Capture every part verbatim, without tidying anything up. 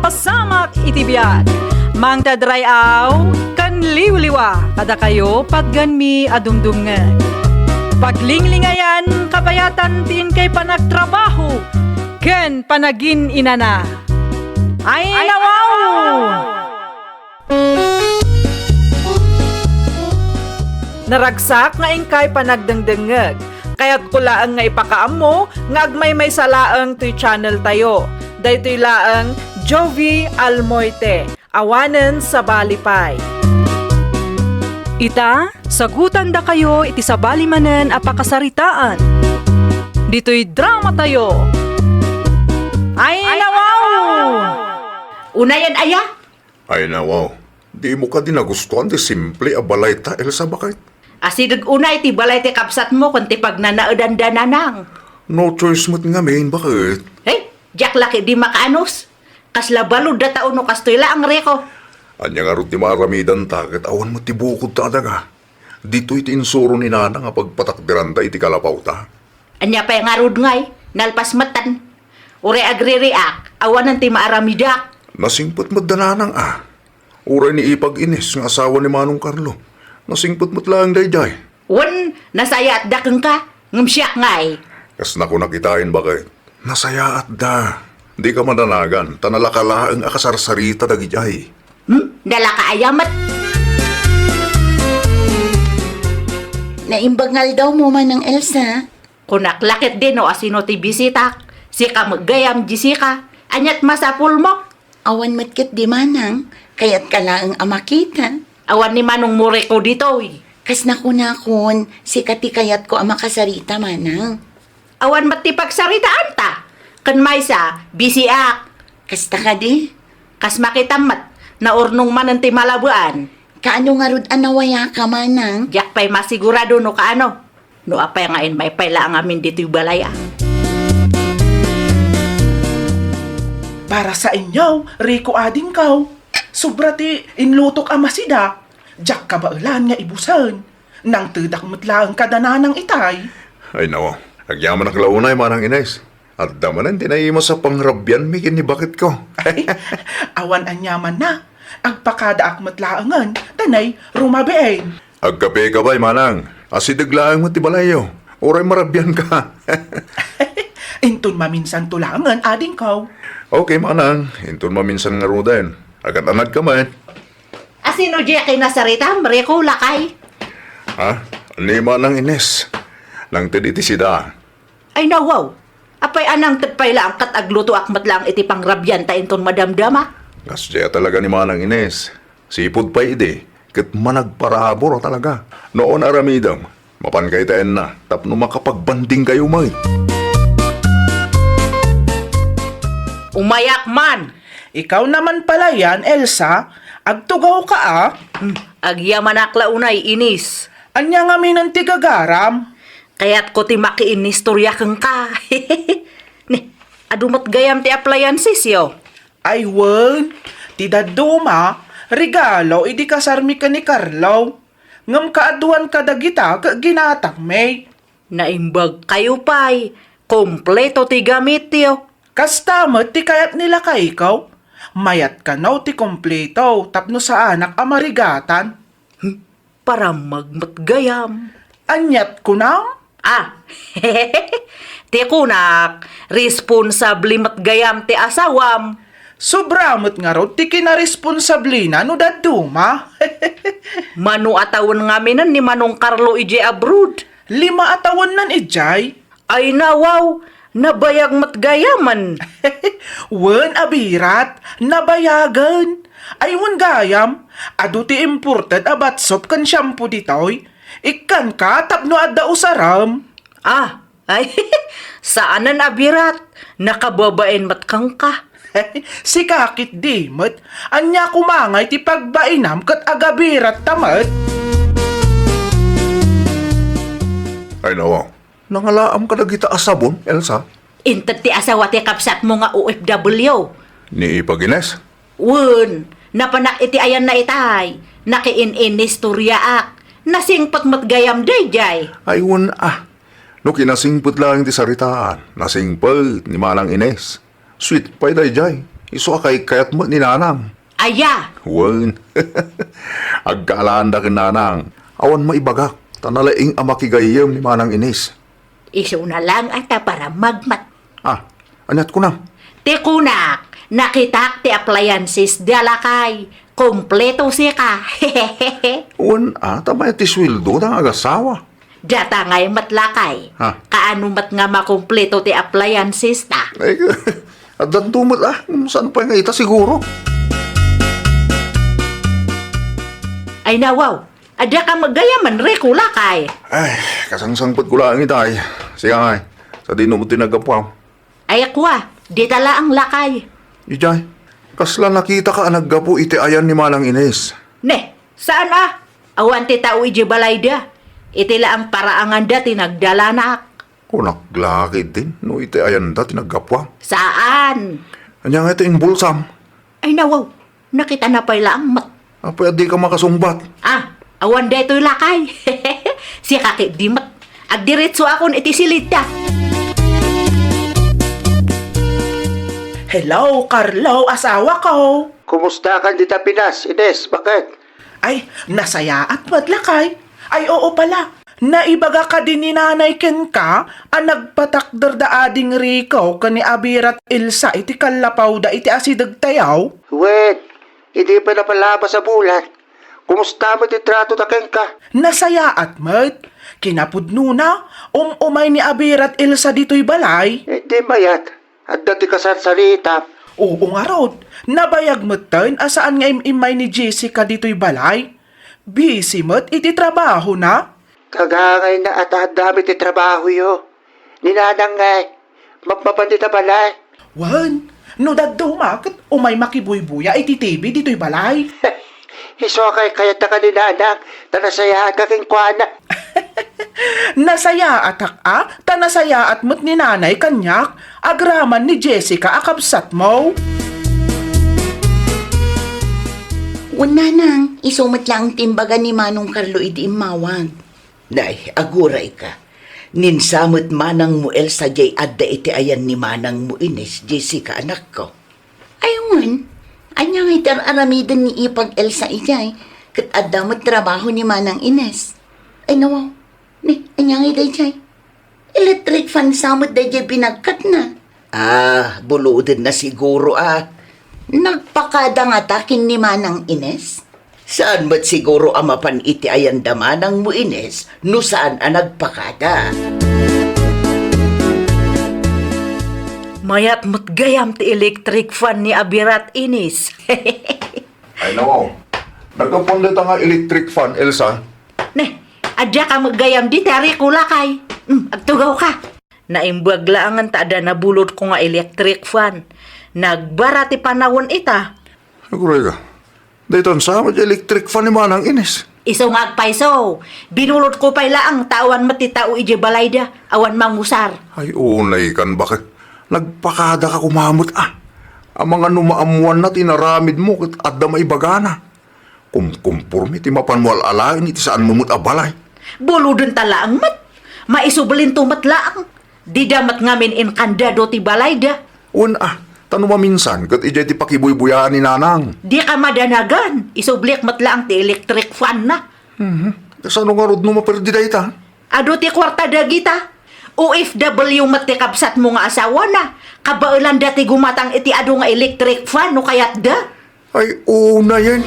Pasamak iti biag. Mangted ray-aw ken liwliwa kadakayo, patganmi a dumdumngeg. Paglinglingayan, kabayatan ti inkay panagtrabaho ken panagin-inana. Ay, nawaw! Naragsak nga inkay panagdengdengngeg. Kayatko laeng nga ipakaammo nga agmaymaysa laeng toy channel tayo. Daytoy laeng Jovi Almoite, awanen sabali pay. Ita, sagutandakayo iti sabali manen a pakasaritaan. Ditoy drama tayo. Ay, nawaw! Unayen aya? Ay, nawaw. Dimo kadi nagustuan ti simple a balay ta, Elsa, baket? Asideg unay ti balay ti kabsatmo ken ti pagnanaedan da, Nanang. No choice met ngamin, baket? Hey, diak la ketdi makaanus. Kasla balud da tao no kastoy laeng, Rico. Ania ngarud ti maaramidanta ket awan met ti bukod ta adaga? Ditoy ti insuro ni Nanang a pagpatakderanda iti kalapawta. Ania pay ngarud ngay? Nalpas metten. Uray agririak, awanen ti maaramidak. Nasingpet met da Nanang a. Uray ni Ipag Ines nga asawa ni Manong Carlo. Nasingpet met laeng daydiay. Wen, nasayaatda kenka, ngem siak ngay. Kas nakunak itaen, baket. Nasayaatda. Dika madanagan, ta nalaka laeng a kasarsarita dagidiay. Hmm? Nalaka aya met? Naimbag nga aldawmo, Manang Elsa. Kunak la ketdi no asino ti bisitak. Sika met gayam, Jessica. Aniat masapulmo? Awan met ketdi, Manang. Kayatka laeng a makita. Awan ni Manong Muriko ditoy. Kas nakunakon, sika ti kayatko a makasarita, Manang. Awan met ti pagsaritaanta. Ken maysa, bisiak. Kasta kadi? Kas makitam met, naurnong manen ti malabean. Kaano ngarud a nawayaka, Manang? Diak pay masigurado no kaano. No apay nga immay pay la ngamin ditoy balay a. Para sa inyo, Rico, adingko. Sobra ti inlutok a masida. Diak kabaelan nga ibusen. Nangtedak met laeng kada Nanang itay. Ay, nawa. Agyamanak la unay, Manang Ines. Adda manen ti naimas a pangrabianmi ken ni baketko. Ay, awan aniamanna. Agpakadaak met laengen, ta nay, rumabiin. Agkapeka pay, Manang. Asideg laeng met ti balayyo. Uray marabianka. Inton maminsanto laengen, adingko. Okay, Manang. Inton maminsan ngaruden. Agat-anadka met. Asino diay kinasaritam, Rico, lakay? Ha? Ni Manang Ines. Nangted iti sida. Ay, nawaw. Apay a nangted pay laeng ket aglutoak met laeng iti pangrabian ta inton madamdama? Kasdiay a talaga ni Manang Ines. Sipud pay idi, ket managparabur a talaga. Noon aramidem, mapanka itaenna tapno makapagbandingkayo met. Umayak man! Ikaw naman pala yan, Elsa. Agtugawka a. Hmm, agyamanak la unay, Ines. Ania ngaminen ti gagaram? Kayatko ti makiinnistorya kenka. Ni, adu met gayam ti appliancesyo? Ay wen, ti dadduma, regalo idi kasarmi ken ni Carlo. Ngem kaaduan kadagita ket ginatangmi. Naimbagkayo pay, kompleto ti gamityo. Kasta met ti kayat ni lakayko. Mayat kano ti kompleto tapno saanak a marigatan. Hmm, parammag met gayam. Aniat kunam? Ah, ti kunak, responsable met gayam ti asawam. Sobra met ngarud ti kinaresponsablena no dadduma. Mano a tawen ngaminen ni Manong Carlo idiay abroad? Lima a tawennan idiay. Ay nawaw, nabayag met gayamen. Wen, abirat, nabayagen. Ay wen gayam, adu ti imported a bath soap ken shampoo ditoy. Ikkanka tapno adda usarem. Ah, ay, saanen, abirat, nakababain met kenka. Sika ketdi met, ania koma ngay ti pagbainam ket agabiratta met? Ay nawaw, nangalaam kadagita a sabon, Elsa? Inted ti asawa ti kabsatmo nga O F W. Ni Ipag Ines? Wen, napanak iti ayanna itay. Nakiin-inistoryaak. Nasingpet met gayam daydiay. Ay, wen a. No kinasingpet laeng ti saritaan, nasingpet ni Manang Ines. Sweet pay daydiay. Isu a kaikayat met ni Nanang. Aya! Wen. Agkaalaanda ken Nanang. Awan maibagak, ta nalaing a makigayyem ni Manang Ines. Isuna lang a ta para magmat. Ah, aniat kunam? Ti kunak, nakitak ti appliances da, lakay. Kompleto sika. Wen, ah, ta mayat ti sueldo ta nga agasawa. Data ngay met, lakay. Ha? Kaano met nga makompleto ti appliances ta? Ay, addanto met, ah. Saan pay nga ita siguro? Ay, nawaw. Adda ka met gayamen, Rico, lakay. Ay, kasangsangpetko laeng ita, ay. Siya ngay. Sadino met ti naggapuam? Ay, kua, dita laeng, lakay. Ijay, kasla nakitaka a naggapu iti ayan ni Manang Ines? Ne, saan a? Awan ti tao iti balayda. Iti laeng paraanganda ti nagdalanak. Kunak la ketdin no iti ayanda ti naggapuam. Saan? Ania nga iti imbulsam? Ay, nawaw, nakitana pay laeng met. Apay a dika makasungbat? Ah, awan daytoy, lakay. Sika ketdi met. Agdiretsoakon iti silidta. Hello, Carlo, asawa ko. Kumusta kan dita Pinas, Ines? Baket? Ay, nasayaat met, lakay. Ay, oo pala. Naibaga kadi ni Nanay kenka a nagpatakderda ading Rico ken ni Abirat Elsa iti kallapawda iti asidegtayo? Wen, idi pay napalabas a bulan. Kumusta met ti tratoda kenka? Nasayaat met. Kinapudnona, um-umay ni Abirat Elsa ditoy balay. Eh, di mayat. Adda ti kasarsarita. Oo ngarud, nabayag metten a saan nga im-immay ni Jessica ditoy balay. Busy met iti trabahona. Kagangayna a ta adda met ti trabahoyo. Ni Nanang ngay, mapmapan dita balay. Wen, no dadduma ket umay makibuybuya iti T V ditoy balay. Isu a kaikayataka ni Nanang, ta nasayaatka kenkuana. Nasayaatak a, ta nasayaat met ni Nanay kaniak, agraman ni Jessica a kabsatmo. Wen, Nanang, isu met laeng ti imbaga ni Manong Carlo idi immawag. Nay, agurayka. Ninsa met manangmo Elsa jay adda iti ayan ni manangmo Ines, Jessica, anakko. Ay, wen. Ania nga iti ar-aramiden ni Ipag Elsa idiay? Ket adda met trabaho ni Manang Ines. Ay, nawaw. Ni, ania nga ida idiay? Electric fan sa met daydiay binagkatna. Ah, bulodenna siguro, ah. Nagpakada ngata ken ni Manang Ines? Saan met siguro a mapan iti ayan da manangmo Ines no saan a nagpakada? Mayat met gayam ti electric fan ni Abirat Ines. Ay, nawaw. Naggapuan dayta nga electric fan, Elsa? Ne, adda ka met gayam dita, Rico, lakay. Hmm, agtugaw ka. Naimbag laengen ta adda nabulodko nga electric fan. Nagbara ti panawen ita. Aguray ka. Daytan sa met electric fan ni Manang Ines. Isu nga agpayso. Binulodko pay laeng ta awan met ti tao idiay balayda. Awan mangusar. Ay, unay kan baket. Nagpakada ka kumamet, ah. Amangan no maammuanna ti inaramidmo ket adda maibagana. Kumkumporme ti mapanmo al-alaen iti saanmo met a balay. Buloden ta laeng met. Maisublinto met laeng. Dida met ngamin inkandado ti balayda. Wen a, ta no maminsan ket idiay ti pakibuybuyaan ni Nanang. Dika madanagan, isublik met laeng ti electric fan na. Mhm. Kasano ngarud no maperdi dayta? Adu ti kuarta dagita. O F W met ti kabsatmo nga asawana. Kabaelanda ti gumatang iti adu nga electric fan no kayatda. Ay, unayen.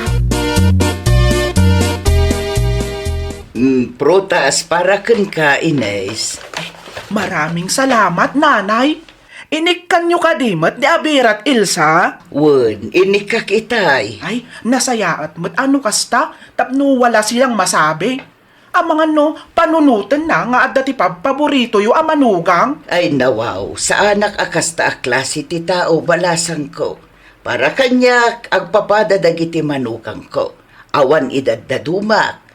Mm, prutas para kenka, Ines. Ay, maraming salamat, Nanay. Inikkanyo kadi met ni Abirat Elsa? Wen, inikkak itay. Ay, nasayaat met a no kasta, tapno wala siyang masabi. Amangan no, panunotenna nga adda ti pabpaboritoyo a manugang? Ay, nawaw, saanak a kasta a klase ti tao, balasangko. Para kaniak, agpapada dagiti manugangko. Awan idaddadumak.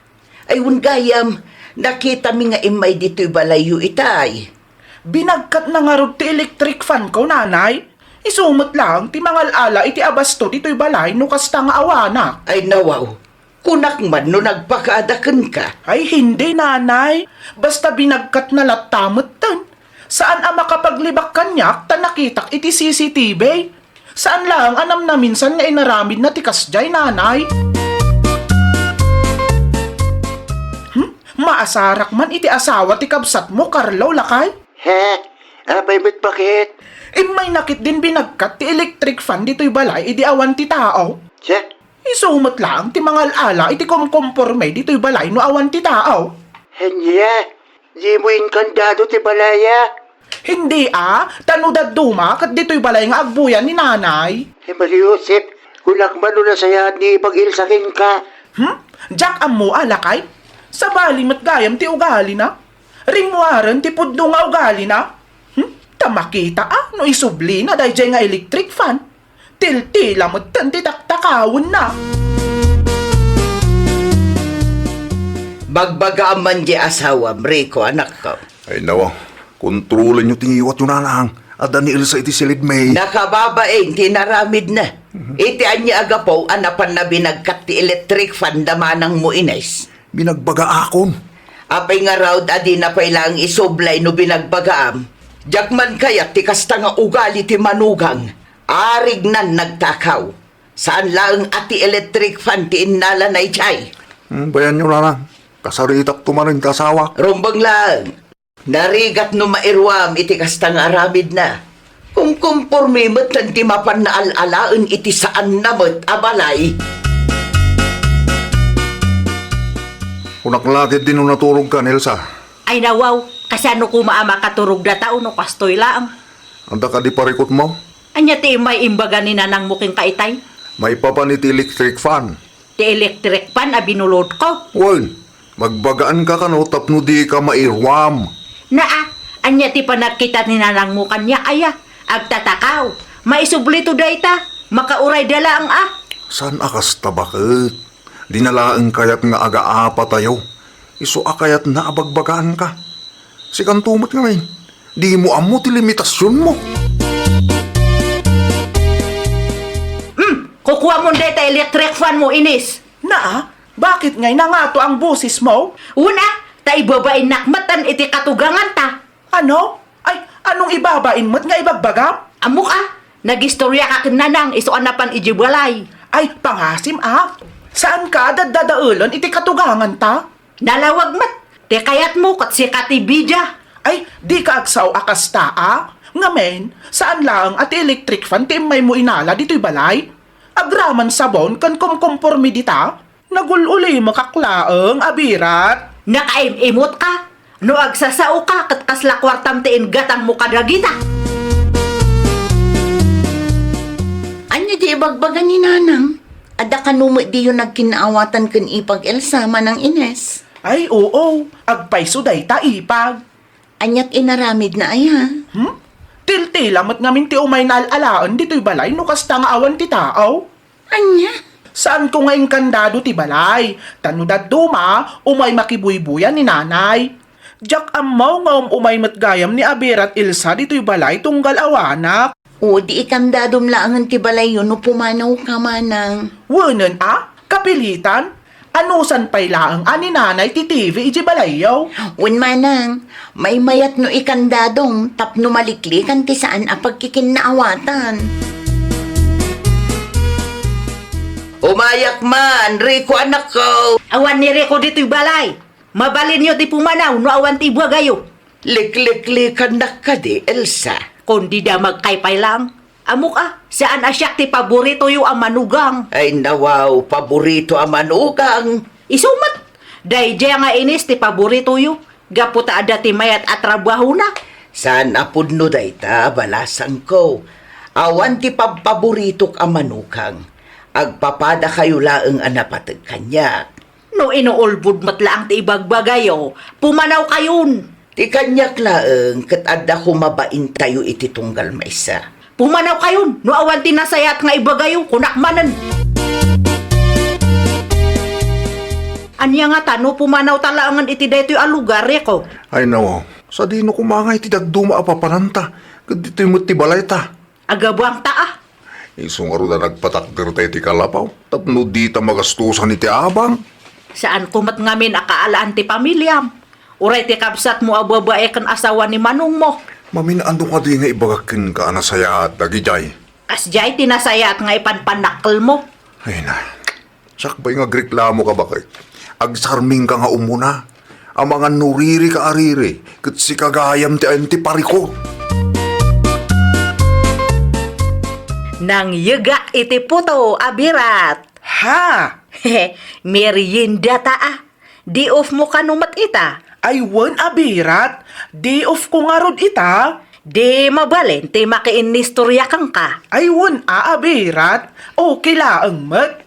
Ay, wen gayam, nakitami nga immay ditoy balayyo itay. Binagkatna ngarud ti electric fan ko, Nanay. Isu met laeng ti mangal-ala iti abasto ditoy balay no kasta nga awanak. Ay, nawaw. Kunak man no nagpakada kenka. Ay, hindi, Nanay. Basta binagkatna latta metten. Saan a makapaglibak kaniak ta nakitak iti C C T V. Saan laeng a namnaminsan nga inaramidna ti kasdiay, nanay. Hmm? Maasarak man iti asawa ti kabsatmo, Carlo, lakay? He? Apay met, bakit? Immayna ketdin binagkat ti electric fan ditoy balay idi awan ti tao. Siya? Isu met laeng ti mangal-ala iti kumkumporme ditoy balay no awan ti tao. Ania? Dimo inkandado ti balay a? Hindi a, ta no dadduma ket ditoy balay nga agbuyan ni nanay. He, Maria Josep, kunak man no nasayaat ni Ipag Elsa kenka. Hmm? Diak ammo a, lakay? Sabali met gayam ti ugalina. Rimmuaren ti pudno nga ugalina. Hmm? Ta makita a no isublina daydiay nga electric fan. Tiltila metten ti taktakawenna. Bagbagaam man diay asawam, Rico, anakko. Ay, nawa. Kontrolenyo ti ngiwatyo, nanang. Adda ni Elsa iti silidmi. Nakababain ti inaramidna. Mhm. Iti ania a gapu a napanna binagkat ti electric fan da manangmo, Ines? Binagbaga akon. Apay ngarud a dina pay laeng isublay no binagbagaam? Diak man kayat ti kasta nga ugali ti manugang. Arignan nagtakaw. Saan laeng a ti electric fan ti innalana idiay. Hmm, bayanyo, nanang. Kasaritakto manen ti asawak. Rumbeng laeng. Narigat no mairuam iti kasta nga aramidna. Kumkumporme metten ti mapanna al-alaen iti saanna met a balay. Kunak la ketdi no naturogkan, Elsa. Ay, nawaw, kasano koma a makaturog data no kastoy laeng? Adda kadi parikutmo? Ania ti immay imbaga ni nanangmo kenka itay? Maipapan iti electric fan. Ti electric fan a binulodko? Wen, magbagaanka kano tapno dika mairuam. Naa, ania ti panagkita ni nanangmo kaniak aya? Agtatakaw. Maisublito dayta. Makaurayda laeng a. Saan a kasta, baket? Dina laeng kayat nga agaapatayo. Isu a kayatna a bagbagaanka. Sikanto met ngamin, dimo ammo ti limitasionmo. Hmm, kukuamon dayta electric fanmo, Ines. Naa, bakit ngay nangato ang bosesmo? Una, ta ibabainnak metten iti katuganganta. Ano? Ay, anong ibabain met nga ibagbagam? Ammok a, nagistoriaka ken nanang isu a napan idiay balay. Ay, pangasim a. Saanka a daddadaelen iti katuganganta? Nalawag met. Ti kayatmo ket sika ti bidia. Ay, dika agsao a kasta a. Ngamin, saan laeng a ti electric fan ti immaymo inala ditoy balay? Agraman sabon ken kumkumporme dita? Nagul-ulimekak laeng a birat. Nakaim-imutka? No agsasaoka ket kasla kuartam ti inggatangmo kadagita? Ania ti ibagbaga ni nanang? Adda kano met diyo nagkinnaawatan ken ipag Elsa, Manang Ines? Ay, oo. Agpayso dayta, ipag. Ania ti inaramidna aya? Hmm? Tiltila met ngamin ti umayna al-alaen ditoy balay no kasta nga awan ti tao. Ania? Saanko nga inkandado ti balay, ta no dadduma, umay makibuybuyan ni nanay. Diak ammo nga um-umay met gayam ni Abirat Elsa ditoy balay tunggal awanak. O, di ikandadom laengen ti balayyo no pumanawka, manang. Wenen a? Kapilitan? Anusan pay laeng a ni nanay ti T V idiay balayyo? Wen, manang, maymayat no ikandadom tapno maliklikan ti saan a pagkikinnaawatan. Umayak man, Rico, anakko. Awan ni Rico ditoy balay. Mabalinyo ti pumanaw no awan ti ibagayo. Likliklikannak kadi, Elsa? Kundi damagkay pay lang. Ammok a, saan a siak ti paboritoyo a manugang. Ay, nawaw, paborito a manugang. Isu met, daydiay nga Ines ti paboritoyo, gapu ta adda ti mayat a trabahona. Saan a pudno dayta, balasangko. Awan ti pabpaboritok a manugang. Agpapadakayo laeng a napateg kaniak. No inuulbod met laeng ti ibagbagayo, pumanawkayon. Ti kaniak laeng ket adda koma baintayo iti tunggal maysa. Pumanawkayon, no awan ti nasayaat nga ibagayo, kunak manen. Ania ngata no pumanawta laengen iti daytoy a lugar, Rico? Ay, nawaw, sadino koma nga iti dadduma a papananta, ket ditoy met ti balayta. Agabangta a. Isu ngarud a nagpatakderta iti kalapaw tapno dita magastosan iti abang. Saanko met ngamin a kaalaan ti pamiliam. Uray ti kabsatmo a babai ken asawa ni manongmo. Mamin-ando kadi nga ibagak kenka a nasayaat dagidiay. Kasdiay ti nasayaat nga ipanpanakkelmo. Ay na, sakbay nga agreklamo ka, baket. Agsarming ka nga umuna. Amangan no riri ka a riri, ket sika gayam ti ayan ti parikut. Nangyegak iti puto a birat. Ha? Merienda ta a. Day off mo kano met ita? Ay wen a birat, day off ko ngarud ita. Di mabalin ti makiinnistorya kenka. Ay wen a, a birat, okay laeng met.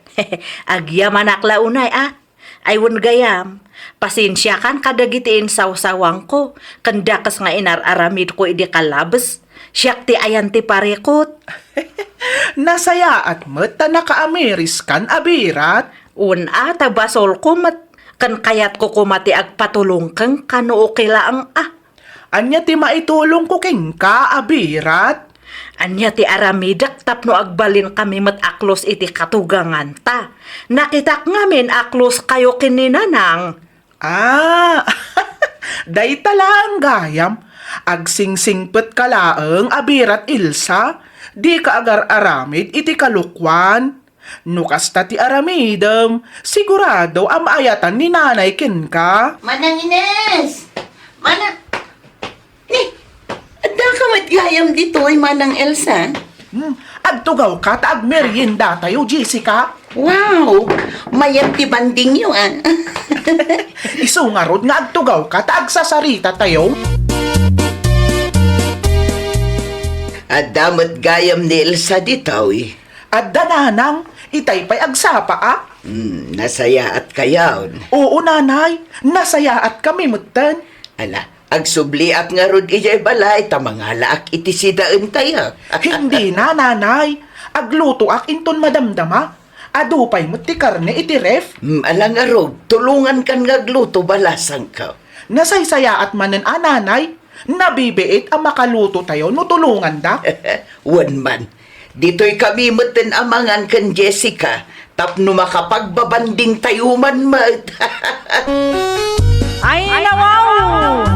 Agyamanak la unay a. Ay wen gayam, pasensiakan kadagiti insawsawangko, ken dakes nga inar-aramidko idi kalabes. Siak ti ayan ti parikut. Nasayaat met ta nakaamiriskan a birat. Wen a, ta basolko met, ken kayatko koma ti agpatulong kenka no okay laeng a. Ania ti maitulongko kenka a birat? Ania ti aramidek tapno agbalinkami met a close iti katuganganta? Nakitak ngamin a close kayo ken ni Nanang. Ah, dayta laeng gayam. Agsingsingpet ka laeng a birat, Elsa. Dika agar-aramid iti kalokuan. No kasta ti aramidem, sigurado a maayatan ni Nanay kenka. Manang Ines! Manang, ni, addaka met gayam ditoy, Manang Elsa? Hmm, agtugawka ta agmeriendatayo, Jessica. Wow! Mayat ti bandingyo, ah. Isu ngarud nga agtugawka ta agsasarita-tayo. Adda met gayam ni Elsa ditoy. Adda, Nanang, itay pay agsapa a. Hmm, nasayaat kayon? Oo, Nanay, nasayaat kami metten. Ala, agsubliak ngarud idiay balay ta mangalaak iti sidaentayo. Hindi na, Nanay. Aglutoak inton madamdama. Adu pay met ti karne iti ref. Hmm, ala ngarud, tulongankan nga agluto, balasangko. Nasaysayaat manen a, Nanay. Nabibiit a makalutotayo no tulonganda. Wen man, ditoy kami metten a mangan ken Jessica tapno makapagbabandingtayo man met. Ay, nawaw!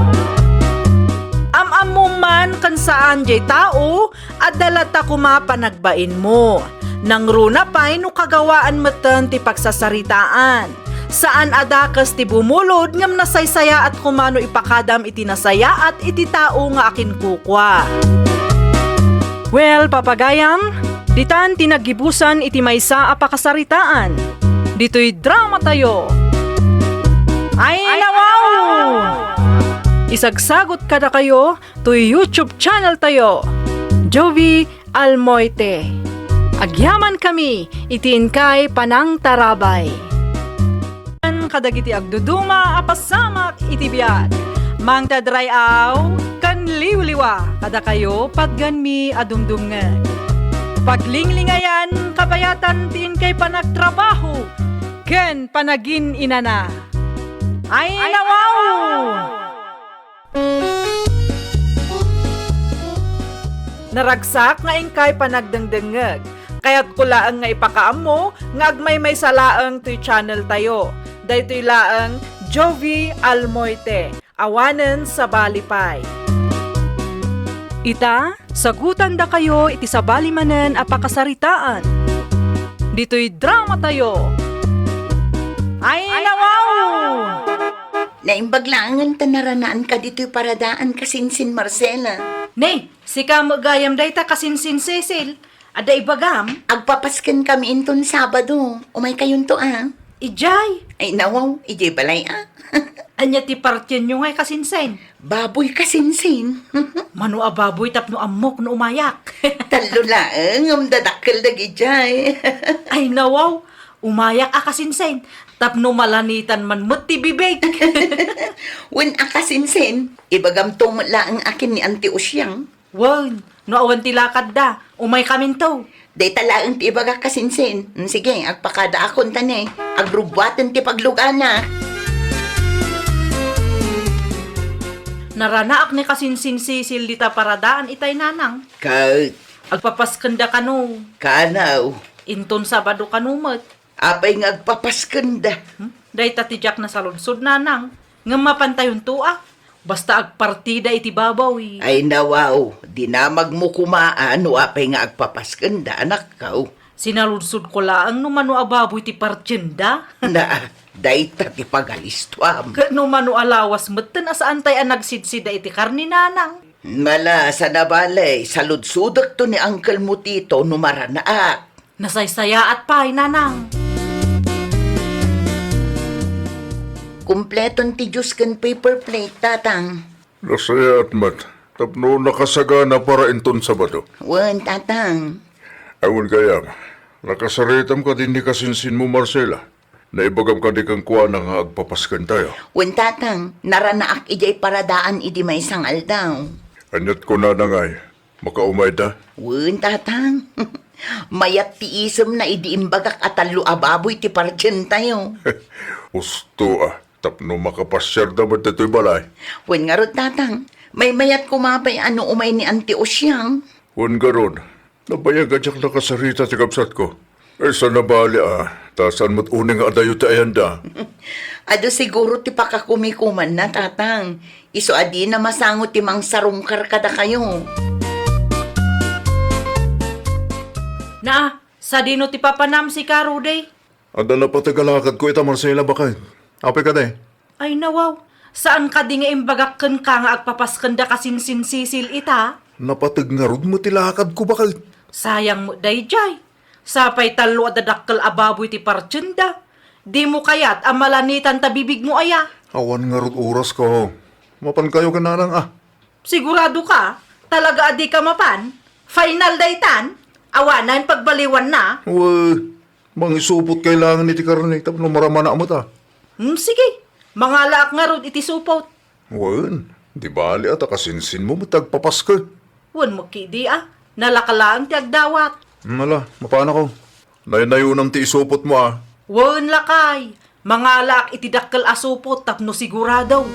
Am-ammom man ken saan jay tao, adda latta koma panagbainmo. Nangruna pay no kagawaan metten ti pagsasaritaan. Saan a dakes ti bumulod ngem nasaysayaat koma no ipakadam iti nasayaat iti tao nga akinkukua. Well, papagayam, ditan ti naggibusan iti maysa a pakasaritaan. Ditoy dramatayo. Ay, nawaw! Isagsagot kadakayo toy YouTube channeltayo, Jovie Almoite. Agyamankami iti inkay panangtarabay. Kadagiti agduduma a pasamak iti biag, mangtadray-aw ken liwliwa kadakayo patganmi a dumdumngeg. Paglinglingayan kabayatan ti inkay panagtrabaho ken panagin-inana. Ay, nawaw! Naragsak nga inkay panagdengdengngeg. Kayatko laeng nga ipakaammo nga agmaymaysa laeng toy channeltayo. Daytoy laeng Jovie Almoite, awanen sabali pay. Ita, sagutandakayo iti sabali manen a pakasaritaan. Ditoy dramatayo. Ay, nawaw! Naimbag laengen ta naranaanka ditoy paradaan, Kasinsin Marcela. Ne, sika met gayam dayta, Kasinsin Cecil. Adda ibagam? Agpapasken kami inton Sabado. Umaykayonto a. Idiay? Ay, nawaw, idiay balay a. Ania ti partienyo ngay, Kasinsin? Baboy, Kasinsin. Mano a baboy tapno ammok no umayak? Tallo laeng, ngem dadakkel dagidiay. Ay, nawaw, umayak a, Kasinsin, tapno malanitan man met ti bibig. Wen a, Kasinsin, ibagamto met laeng a ken ni Auntie Usiang. Wen, no awan ti lakadda, umaykaminto. Dayta laeng ti ibagak, Kasinsin. Mm, sige, agpakadaakon ta ne. Agrubbuaten ti paglugana. Naranaak ni Kasinsin Cecil dita paradaan itay, Nanang. Ket? Agpapaskenda kano. Kanaw. Inton Sabado kano met. Apay nga agpapaskenda? Hmm? Dayta ti diak nasaludsod, Nanang. Ngem mapantayonto a. Basta agpartida iti babaw, eh. Ay, nawaw, dinamagmo koma a no apay nga agpapaskenda, anakko. Sinaludsodko laeng no mano a baboy ti partienda. Na, dayta ti pagalistuam. Ket no mano a lawas metten a saantay a nagsidsida iti karne, nanang. Mala, sana bale, saludsodekto ni Uncle mo Tito no maranaak. Nasaysayaat pay, nanang. Kumpleton ti juice ken paper plate, tatang. Nasayaat met, tapno nakasagana para inton Sabado. Wen, tatang. Awan gayam, nakasaritam kadi ni kasinsinmo, Marcela? Naibagam kadi kenkuana nga agpapaskentayo? Wen, tatang, naranaak idiay paradaan idi maysa nga aldaw. Aniat kunana ngay, makaumayda? Wen, tatang. Mayat ti isemna idi imbagak a tallo a baboy ti partientayo. Usto a, tapno makapasiarda met ditoy balay. Wen ngarud, tatang, maymayat koma pay a no umay ni Auntie Osiang. Wen ngarud, nabayag a diak nakasarita ti kabsatko. Ay, sana bale a, ta saan met unay nga adayo ti ayanda. Adu siguro ti pakakumikumanna, tatang. Isu a dina masango ti mangsarungkar kadakayo. Naa, sadino ti papanam, sika, Rudy? Adda napateg a lakadko ita, Marcela, baket. Apay kadi? Ay, nawaw. Saan kadi nga imbagak kenka nga agpapaskenda kasinsin Cecil ita? Napateg ngarud met ti lakadko, baket. Sayang met daydiay. Sapay tallo a dadakkel a baboy ti partienda. Dimo kayat a malanitan ta bibigmo aya? Awan ngarud orasko. Mapankayo ken nanang a. Sigurado ka? Talaga a di ka mapan? Final daytan? Awanen pagbaliwanna? Wen, mangisupot kay laeng iti karne tapno maramana met a. Hmm, sige. Mangalaak ngarud iti supot. Wen, di bali a ta kasinsinmo met ti agpapaske. Wen, met ketdi a. Nalaka laeng ti agdawat. Hmm, ala, mapanakon. Naynayonam ti isupotmo a. Wen, lakay. Mangalaak iti dakkel a supot tapno sigurado.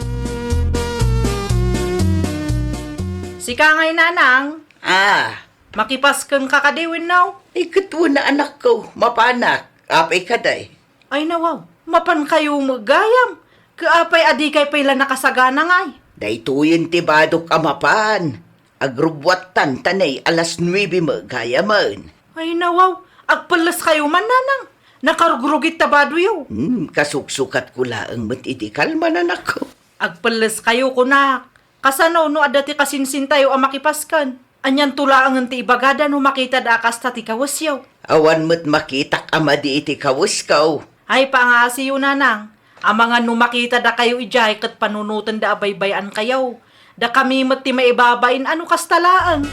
Sika ngay, nanang. Ah. Makipaskenka kadi wenno? Ay, ket wen a, anakko, mapanak. Apay kadi? Ay, nawaw, mapankayo met gayam. Ket apay a dikay pay la nakasagana ngay? Daytoyen ti badok a mapan. Agrubbuattan ta nay alas nuebe met gayamen. Ay, nawaw, agpelleskayo man, nanang. Nakarugrugit ta badoyo. Hmm, kasuksukatko laeng met iti kalman, anakko. Agpelleskayo, kunak. Kasano no adda ti kasinsintayo a makipasken? Anianto laengen ti ibagada no makitada a kasta ti kawesyo? Awan met makitak a madi iti kawesko. Ay, pangaasiyo, nanang. Amangan no makitada kayo idiay ket panunotenda a baybay-an kayo. Dakami met ti maibabain a no kasta laeng.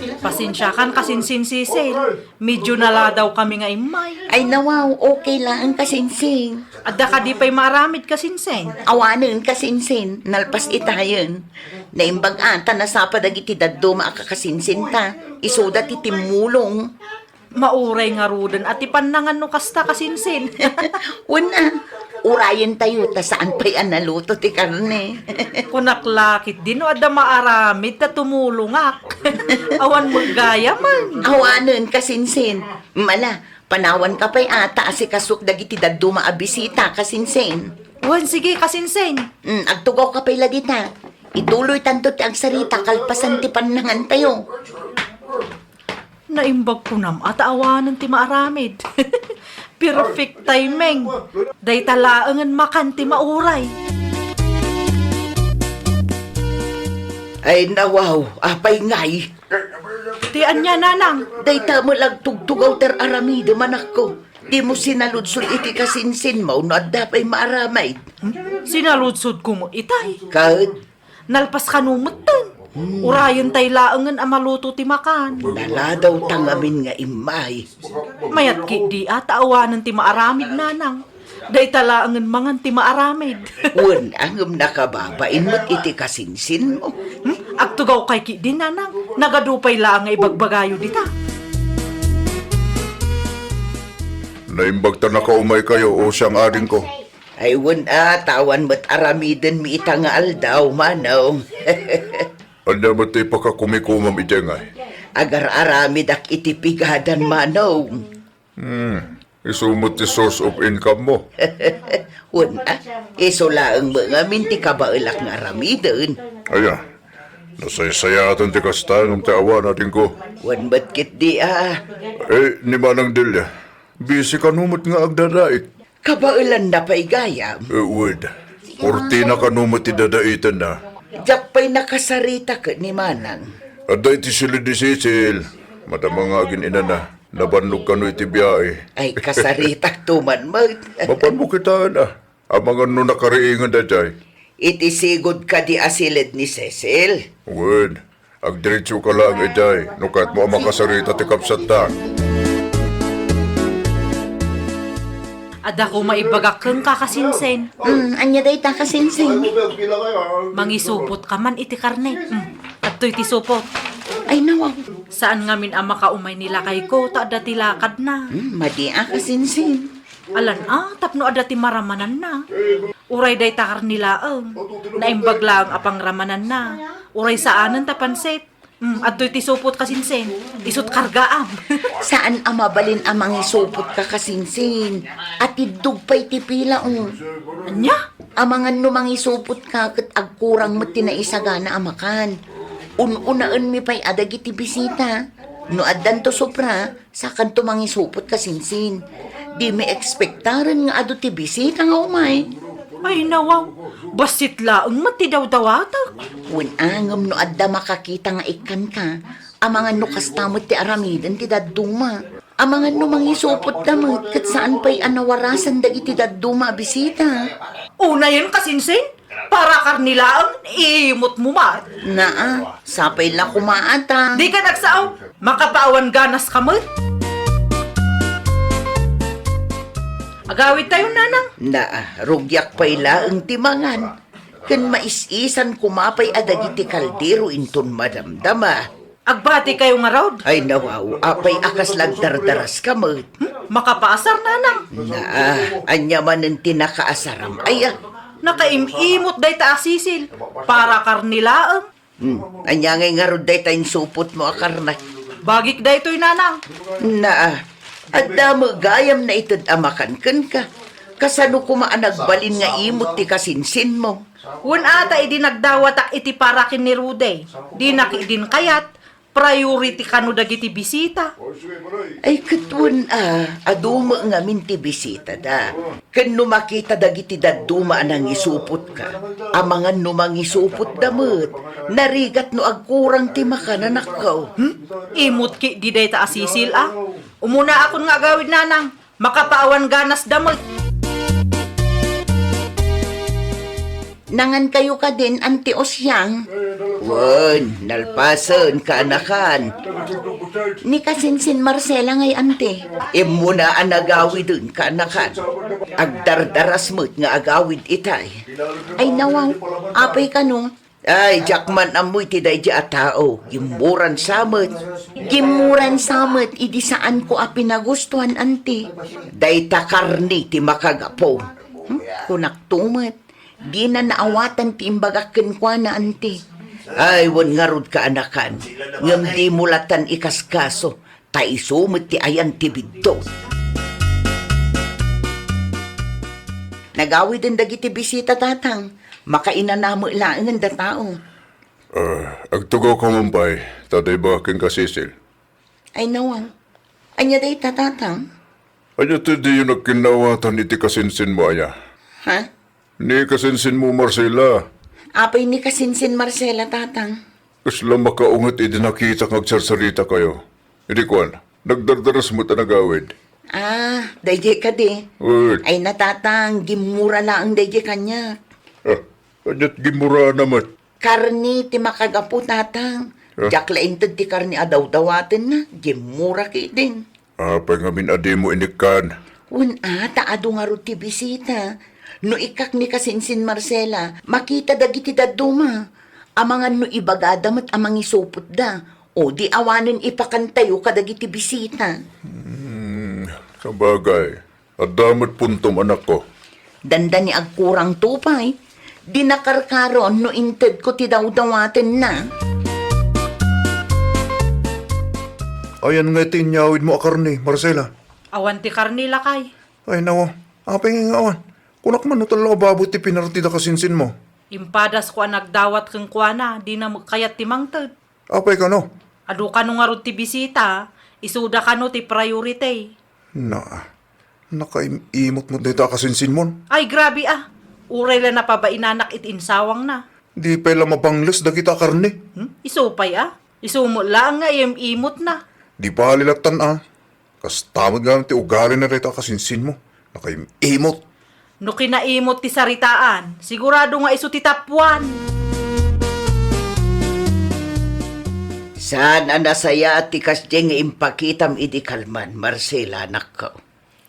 Pasensiakan, kasinsin Cecil. Medyo naladaw kami nga immay. Ay, nawaw, okay laeng, kasinsin. Adda kadi pay maaramid, kasinsin? Awanen, kasinsin. Nalpas itayen. Naimbag a ta nasapa dagiti dadduma a kakasinsinta. Isuda ti timmulong. Mauray ngaruden a ti pannangan no kasta, kasinsin. Wen a, urayentayo ta saan pay a naluto ti karne. Kunak la ketdi no adda maaramid ta tumulongak. Awan met gayamen. Awanen, kasinsin. Mala, panawanka pay a ta asikasok dagiti dadduma a bisita, kasinsin. Wen, sige, kasinsin. Mm, agtugawka pay la dita. Ituloytanto ti agsarita kalpasan ti pannangantayo. Naimbag kunam a ta awanen ti maaramid. Perfect timing. Dayta laengen makan ti mauray. Ay, nawaw, apay ngay? Ti ania, nanang? Dayta met la agtugtugaw ti ar-aramidem, anakko. Dimo sinaludsod iti kasinsinmo no adda pay maaramid. Hmm? Sinaludsodko met itay. Ket? Nalpas kano metten. Hmm. Urayentay laengen a maluto ti makan. Naladaw ta ngamin nga immay. Mayat ketdi a ta awanen ti maaramid, nanang. Dayta laengen mangan ti maaramid. Wen a, ngem nakababain met iti kasinsinmo. Hmm? Agtugawkay ketdi, nanang. Nagadu pay laeng nga ibagbagayo dita. Naimbag ta nakaumaykayo, o siang adingko. Ay, wen a, ta awan met aramidenmi ita nga aldaw, manong. Ania met ti pakakumikomam idiay ngay? Agar-aramidak iti pigadan, manong. Hmm. Isu met ti source of income mo. Wen a, isu laeng met ngamin ti kabaelak nga aramiden. Aya, nasaysayaatan ti kasta ngem ti awan, adingko. Wen met ketdi a. Eh, ni Manang Delia, busy kano met nga agdadait? Kabaelanna pay gayam. Eh, wen. Kurtina kano met ti dadaitenna. Diak pay nakasarita ket ni Manang. Adda iti silid ni Cecil. Madama nga agin-inana. Nabannog kano iti biyahe. Ay, kasaritak tuman met. Mapanmo kitaen a. Amangan no nakariingen daydiay. Iti sigud kadi a silid ni Cecil? Wen, agdiretso ka laeng idiay, no kayatmo a makasarita ti kabsatta. Adda koma ibagak kenka, Kasinsin. Mm, ania dayta, Kasinsin? Mangisupot ka man iti karne. Mm, adtoy ti supot. Ay, nawaw. Saan ngamin a makaumay ni lakayko, ta adda ti lakadna. Mm, madi a, Kasinsin. Alan a, tapno adda ti maramananna. Uray dayta karne laeng. Naimbag laeng a pangramananna. Uray saanen ta pansit. Mm, adtoy ti supot, Kasinsin. Isut' kargaam. Saan a mabalin a mangisupot ka, Kasinsin. Atiddog pay ti pila, o. Ania? Amangan no mangisupot ka ket agkurang met ti naisagana a makan. Un-unaenmi pay a dagiti bisita. No addanto sobra, sakanto mangisupot, Kasinsin. Dimi ekspektaren nga adu ti bisita nga umay. Ay, nawaw. Bassit laeng met ti dawdawatek. Wen a, ngem no adda makakita nga ikkanka, amangan no kasta met ti aramiden ti dadduma. Amangan no mangisupotda met, ket saan pay a nawarasan dagiti dadduma a bisita. Unayen, Kasinsin? Para karne laeng, imutmo met. Naa, sapay la koma ata. Dika nagsao, makapaawan ganas ka met. Agawid tayo, Nanang. Naa, rugiak pay laeng ti mangan. Ken mais-isan koma pay a dagiti kaldero inton madamdama. Agbati kayo ngarud? Ay, nawaw, apay a kasla agdardaras ka met? Hmm? Makapaasar, Nanang. Naa, ania manen ti nakaasaram? Aya. Nakaim-imot dayta a sisil. Para karne laeng. Hmm, ania ngay ngarud dayta insupot mo a karne? Bagik daytoy, Nanang. Naa, adda met gayam naited a makan kenka. Kasano koma a nagbalin nga imot ti kasinsin mo? Wen ata idi nagdawatak iti para ken ni Rudy, dinak idin kayat, priority kano dagiti bisita. Ay, ket wen a, adu met ngamin ti bisitada. Ken no makita dagiti dadduma a nangisupotka, amangan no mangisupotda met, narigat no agkurang ti makananakko. Hmm? Imot ketdi dayta a sisil a. Umunaakon nga agawid, Nanang. Makapaawan ganasda met. Nangan kayo kadin, Anti Osiang? Wen, nalpasen, kaanakan. Ni kasinsin Marcela ngay, Anti. Immuna a nagawiden, kaanakan. Agdardaras met nga agawid itay. Ay, nawaw. Apay kano? Ay, diak man ammo iti daydi a tao. Gimmuran sa met. Gimmuran sa met idi saanko a pinagustuan, Anti. Dayta karne ti makagapu. Hmm? Kunak to met. Dina naawatan ti imbagak kenkuana, Anti. Ay, wen ngarud, kaanakan. Ngem dimo latan ikaskaso. Ta isu met ti ayan ti biddut. Nagawiden dagiti bisita, Tatang. Makainana met laengen da tao. Ah, agtugaw ka man pay, ta adda ibagak kenka, Cecil. Ay, nawaw. Ania dayta, Tatang? Ania ti diyo nagkinnaawatan iti kasinsin mo, aya? Ha? Ni kasinsin mo, Marcela. Apay ni kasinsin Marcela, Tatang? Kasla makaunget idi nakitak nga agsarsarita kayo. Idi kuan, nagdardaras met a nagawid. Ah, daydiay kadi. Wen. Ay, na, Tatang, gimmura laeng daydiay kaniak. Ah, adiat gimmuraanna met? Karne ti makagapu, Tatang. Ah? Diak la inted ti karne a dawdawatenna, gimmura ketdin. Apay ngamin a dimo inikkan? Wen a, ta adu ngarud ti bisita. No ikkak ni kasinsin Marcela, makita dagiti dadduma. Amangan no ibagada met a mangisupotda. O di awanen ipakantayo kadagiti bisita. Hmm, sabagay. Adda met puntom, anakko. Dandani agkurang to pay. Di nakarkaron no intedko ti dawdawatenna. Ayan nga ti inyawidmo a karne, Marcela? Awan ti karne, lakay. Ay, nawa. Apay nga awan? Kunak man no tallo a baboy ti pinarti da kasinsinmo. Impadasko a nagdawat kenkuana, dina met kayat ti mangted. Apay kano? Adu kano ngarud ti bisita, isuda kano ti priority. Na, nakaim-imot met dayta a kasinsinmon. Ay, grabe a. Uray la napabainanak iti insawangna. Di pay la mabangles dagita a karne. Hmm? Isu pay a. Isu met laeng nga im-imotna. Di bali lattan a. Kasta met gayam ti ugalina dayta a kasinsinmo. Nakaim-imot. No kinaimot ti saritaan, sigurado nga isu ti tapuan. Saan a nasayaat ti kasdiay nga impakitam idi kalman, Marcela, anakko.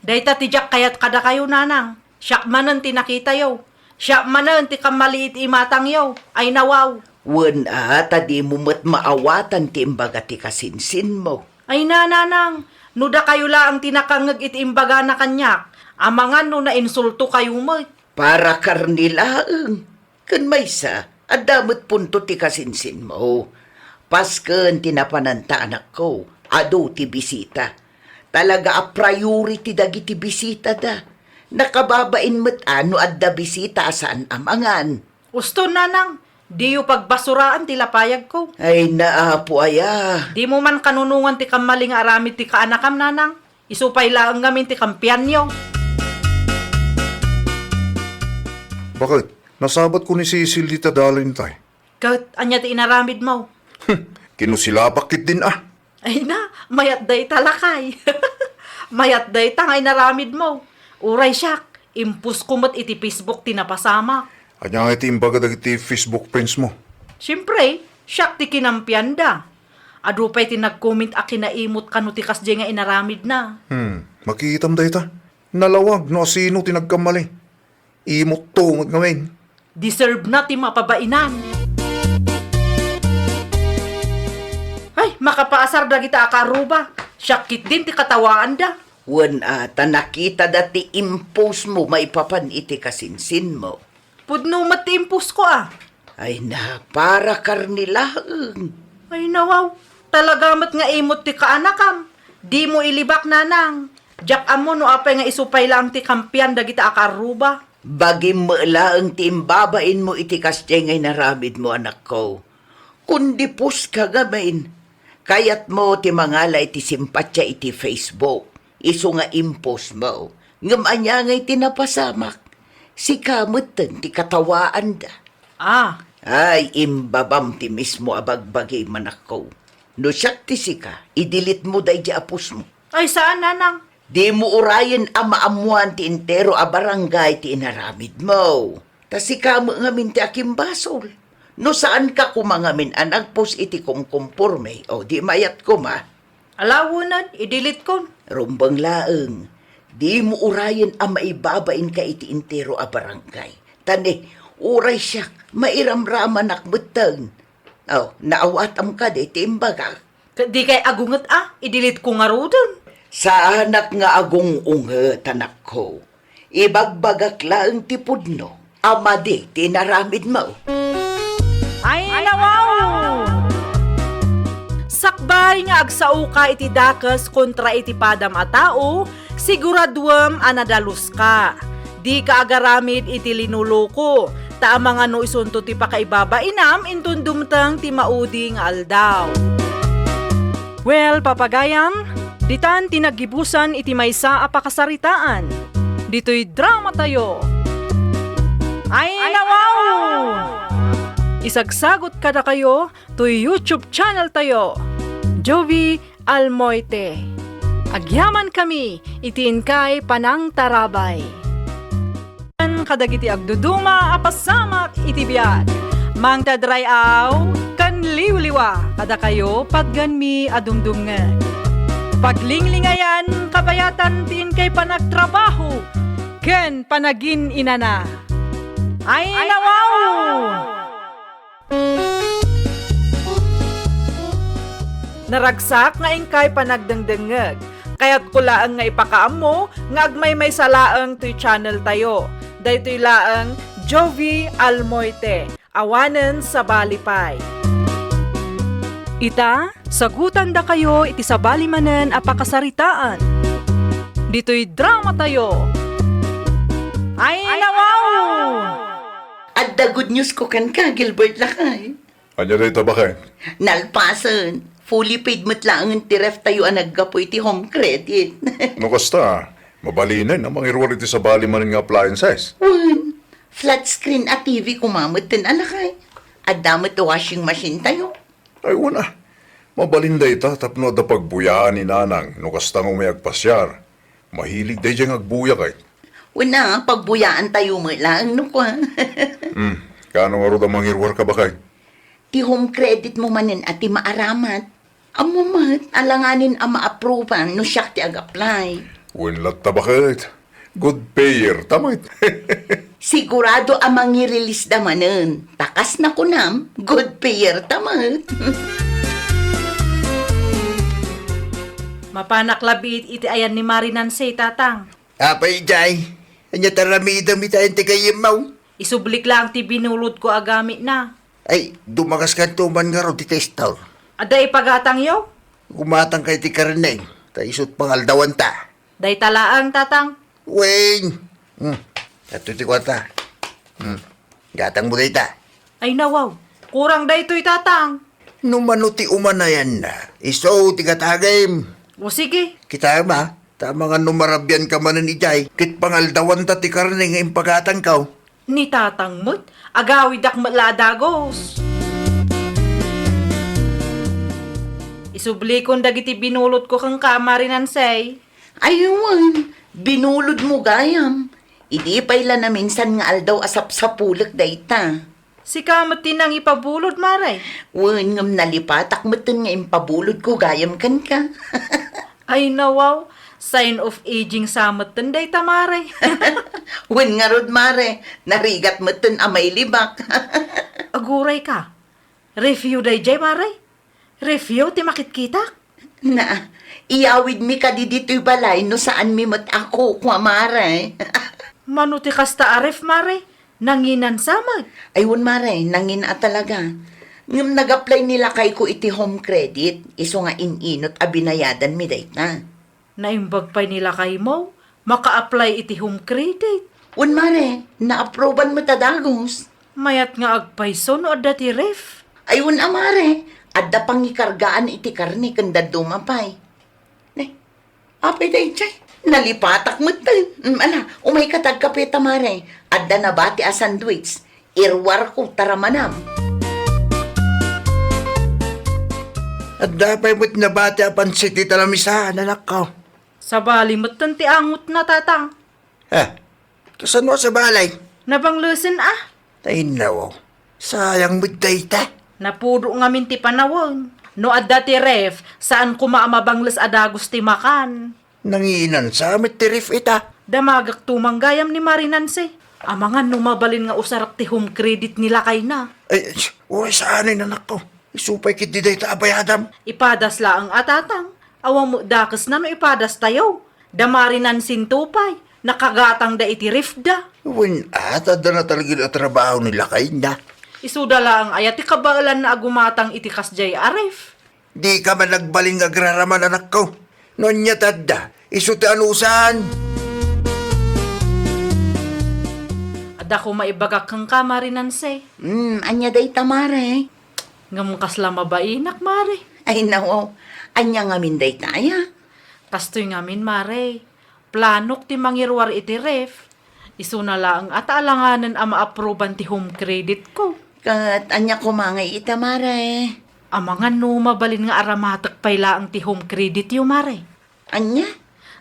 Dayta ti diak kayat kadakayo, nanang. Siak manen ti nakitayo. Siak manen ti kammali iti imatangyo. Ay, nawaw. Wen a, ta dimo met maawatan ti imbaga ti kasinsinmo. Ay na, nanang, no dakayo laeng ti nakangngeg iti imbagana kaniak, amangan no nainsultokayo met. Para karne laeng. Ken maysa, adda met punto ti kasinsinmo. Pasken ti napananta, anakko, adu ti bisita. Talaga a priority dagiti bisitada. Nakababain met a no adda bisita a saan a mangan. Uston, nanang, diyo pagbasuraan ti lapayagko. Ay, naapo aya. Dimo man kanunongan ti kammali nga aramid ti kaanakam, nanang. Isu pay laeng ngamin ti kampianyo. Bakit? Nasabatko ni Cecil dita dalintay. Ket ania ti inaramidmo? Kinusilapak ketdin a. Ay na, mayat dayta, lakay. Mayat dayta nga inaramidmo. Uray siak, imposko met iti Facebook ti napasamak. Ania nga iti imbaga dagiti Facebook friendsmo? Siempre, siak ti kinampianda. Adu pay ti nag-comment a kinaimot kano ti kasdiay nga inaramidna. Hmm, makitam dayta. Nalawag no asino ti nagkammali. Imotto met ngamin. Deserve na ti mapabainan. Ay, makapaasar dagita a kaarruba. Siak ketdin ti katawaanda. Wen a, ta nakitada ti impostmo maipapan iti kasinsinmo. Pudno met ti imposko a. Ay na, para karne laeng. Ay nawaw, talaga met nga imot ti kaanakam. Dimo ilibak, nanang. Diak ammo no apay nga isu pay laeng ti kampian dagita a kaarruba. Bagim met laeng ti imbabainmo iti kasdiay nga inaramidmo, anakko. Kundi puska ngamin. Kayatmo ti mangala iti simpatia iti Facebook. Isu nga impostmo. Ngem ania ngay ti napasamak? Sika metten ti katawaanda. Ah. Ay, imbabam ti mismo a bagbagim, anakko. No siak ti sika, i-delete mo daydi a postmo. Ay, saan, nanang? Dimo urayen a maammoan ti entero a barangay ti inaramidmo. Ta sika met ngamin ti akimbasol. No saanka koma ngamin a nagpost iti kumkumporme, o di mayat koma. Ala, wen a, i-delete kon. Rumbeng laeng, dimo urayen a maibabainka iti entero a barangay. Ta ne, uray siak, mairamramanak metten. O, naawatam kadi ti imbagak? Ket dikay agunget a, i-delete ko ngaruden. Saanak nga agung-unget, anakko. Ibagbagak laeng ti pudno a madi ti inaramidmo. Ay, nawaw! Sakbay nga agsaoka iti dakes kontra iti padam a tao, siguraduem a nadaluska. Dika agaramid iti linuloko, ta amangan no isunto ti pakaibabainam inton dumteng ti maudi nga aldaw. Well, papagayam, ditan ti naggibusan iti maysa a pakasaritaan. Ditoy dramatayo. Ay, nawaw! Isagsagot kadakayo toy YouTube channel tayo, Jovi Almoite. Agyamankami iti inkay panangtarabay. Kadagiti agduduma a pasamak iti biag, mangted ray-aw ken liwliwa kadakayo patgenmi a dumdumngeg. Paglinglingayan kabayatan ti inkay panagtrabaho ken panagin-inana. Ay, nawaw! Naragsak nga inkay panagdengdengngeg. Kayatko laeng nga ipakaammo nga agmaymaysa laeng toy channel tayo. Daytoy laeng Jovi Almoite, awanen sabali pay. Ita, sagutandakayo iti sabali manen a pakasaritaan. ditoy dramatayo. Ay, nawaw! Adda good news ko kenka, Gilbert lakay. Ania dayta, baket? Nalpasen, fully paid met laengen ti ref tayo a naggapu iti Home Credit. No kasta, mabalinen a mangiruar iti sabali manen nga appliances. Wen, flat screen a T V koma metten a lakay. Adda met washing machine tayo. Ay, wen a. Mabalin dayta tapno adda pagbuyaan ni Nanang no kasta nga umay agpasiar. Mahilig daydiay nga agbuya kay. Wen a, pagbuyaan tayo met laeng no kua. Hmm, kaano ngarud a mangiruarka, baket? Ti Home Credit mo manen a ti maaramat. Ammo met, alanganen a ma-approvean no siak ti ag-apply. Wen latta, baket. Good payer ta met. Sigurado a mangi-release da manen. Ta kas nakunam, good payer ta met. Mapanak labi iti ayan ni Mari Nancy, Tatang. Apay, Jay? Ania ti aramidem iti ayan ti gayyemmo? Isublik laeng ti binulodko a gamitna. Ay, dumagaskanto man ngarud iti store. Adda ipagatangyo? Gumatangka iti karne, ta isu't pangaldawanta. Dayta laeng, Tatang. Wen. Hmm. Adtoy ti kuarta. Hmm. Gatangmo dayta. Ay, nawaw. Kurang daytoy, Tatang. No mano ti umanayanna, isu ti gatangem. O, sige. Kitaem a, ta amangan no marabianka manen idiay, ket pangaldawanta ti karne nga impagatangko. Ni Tatang met, agawidak met la a dagus. Isublikon dagiti binulodko kenka, Mari Nancy. Ay wen, binulodmo gayam. Idi pay la naminsan nga aldaw a sapsapulek dayta. Sika met ti nangipabulod, Mare. Wen, ngem nalipatak metten nga impabulodko gayam kenka. Ay, nawaw. Sign of aging sa metten dayta, Mare. Wen ngarud, Mare. Narigat metten a mailibak. Agurayka. Refyo daydiay, Mare? Refyo ti makitkitak? Na, iyawidmi kadi ditoy balay no saanmi met a kukua, Mare. Mano ti kasta a ref, Mare? Nanginansa met? Ay, wen, Mare, nangin a talaga. Ngem nag-apply ni lakayko iti Home Credit, isu nga in-inut a binayadanmi dayta. Naimbag pay ni lakaymo, maka-apply iti Home Credit. Wen, Mare, na-approvean met a dagus. Mayat nga agpayso no adda ti ref. Ay, wen a, Mare, adda pangikargaan iti karne ken dadduma pay. Ne, apay daydiay? Nalipatak met. Mm, ala, umayka ta agkape ta, Mare. Adda nabati a sandwich. Iruarko, tara manam. Adda pay met nabati a pansit ita lamisa, anakko. Sabali metten ti angutna, Tatang. Ha? Kasano a sabali? Nabanglesen a. Ay, nawaw. Sayang met dayta. Napudo ngamin ti panawen. No adda ti ref, saan koma a mabangles a dagus ti makan. Nanginansa met ti ref ita. Damagakto man gayam ni Mari Nancy. Amangan no mabalin nga usarek ti Home Credit ni lakayna. Ay, uray saan, anakko. Isu pay ketdi dayta a bayadam. Ipadas laeng a, Tatang. Awan met dakesna no ipadastayo. Da Mari Nancy-nto pay. Nakagatangda iti refda. Wen a, ta adda na talaga a trabaho ni lakayna. Isuda laeng aya ti kabaelanna a gumatang iti kasdiay a ref? Dika man nagbalin nga agraraman, anakko. No ania ti adda, isu ti anusan. Adda koma ibagak kenka, Mari Nancy. Hmm, ania dayta, Mare? Ngem kasla mabainak, Mare. Ay, nawaw. Ania ngamin dayta aya? Kastoy ngamin, Mare. Planok ti mangiruar iti ref. Isuna laeng a ta alanganen a ma-approvean ti Home Credit ko. Ket ania koma ngay ita, Mare? Amangan no mabalin nga aramatek pay laeng ti Home Credit yo, Mare. Ania?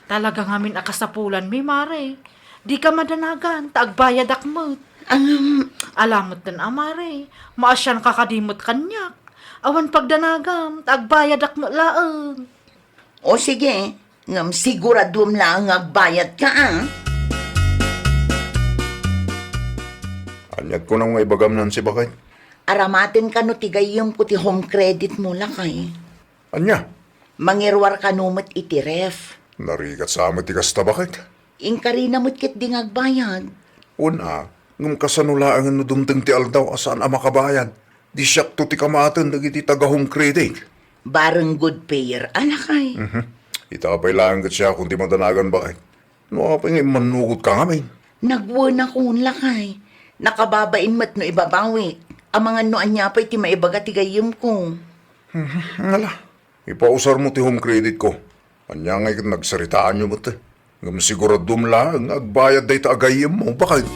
Talaga ngamin a kasapulanmi, Mare. Dika madanagan, ta agbayadak met. Ngem, ala metten a, Mare. Maasianka kadi met kaniak. Awan pagdanagam, ta agbayadak met laeng. O sige, ngem siguraduem laeng nga agbayadka, a. Aniat kunam nga ibagam, Nancy, baket? Aramaten kano ti gayyemko ti Home Credit mo, lakay? Ania? Mangiruar kano met iti ref. Narigat sa met ti kasta, baket? Inkarina met ketdi nga agbayad. Wen a, ngem kasano laengen no dumteng ti aldaw a saan a makabayad? Di siakto ti kamaten dagiti taga-Home Credit. Bareng good payer a, lakay. Mhm. Ita pay laeng ket siakon ti madanagan, baket. No apay nga immannugotka ngamin? Nagwenakon, lakay. Nakababain met no ibabawik. Amangan no ania pay ti maibaga ti gayyemko. Ala, ipausarmo ti home credit ko. Ania ngay ket nagsaritaanyo met, eh. Ngem siguradom laeng nga agbayad dayta a gayyemmo, baket.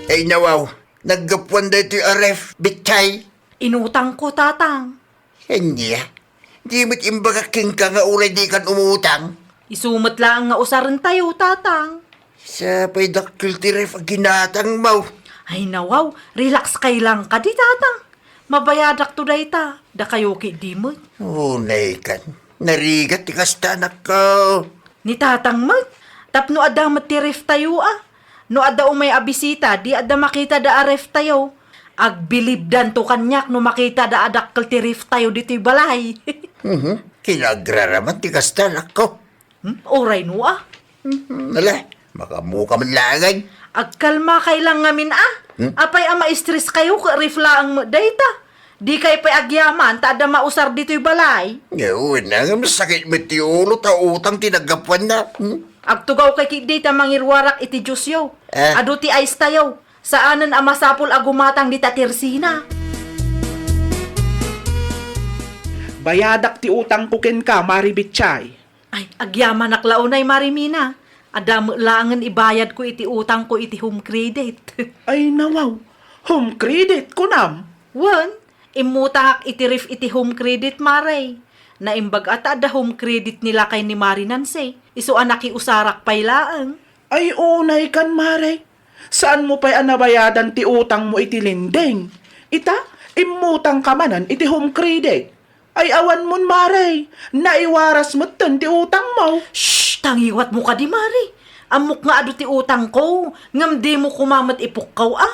Ay, nawaw, naggapuan daytoy a ref, bitchay. Inutangko, Tatang. Ania? Di met imbagak kenka nga uray dikan umutang? Isu met laeng nga usarentayo, Tatang. Sapay dakkel ti ref a ginatangmo. Ay, nawaw, relax kay lang kadi, Tatang. Mabayadakto dayta, dakayo ketdi met. Unaykan, narigat ti kasta, anakko. Ni Tatang met, tapno adda met ti reftayo a. No adda umay a bisita, di adda makitada a reftayo. Agbilibdanto kaniak no makitada a dakkel ti reftayo ditoy balay. Mhm. Kinagraraman ti kasta, anakko. Hmm? Uray no a. Mhm. Ala, makaammoka man laeng. Agkalmakay lang ngamin a. Hmm? Apay a ma-stress kayo ket ref laeng met dayta. Dikay pay agyaman ta adda mausar ditoy balay. Wen, ngem sakit met ti ulo ta utang ti naggapuanna. Hmm? Agtugawkay ketdi ta mangiruarak iti juice-yo. Ah. Adu ti ice tayo. Saanen a masapul a gumatang dita tersina. Bayadak ti utangko kenka, Mari Bitchay. Ay, agyamanak la unay, Mari Mina. Adda met laengen ibayadko iti utangko iti home credit. Ay, nawaw. Home credit, kunam? Wen, immutangak iti ref iti home credit, Mare. Naimbag a ta adda home credit ni lakay ni Mari Nancy. Isu a nakiusarak pay laeng. Ay, unaykan, Mare. Saanmo pay a nabayadan ti utangmo iti lending? Ita, immutangka manen iti home credit. Ay, awan mon, Mare. Naiwaras metten ti utangmo. Shh! Tangiwatmo kadi, Mare. Ammok nga adu ti utangko, ngem dimo koma met ipukkaw a.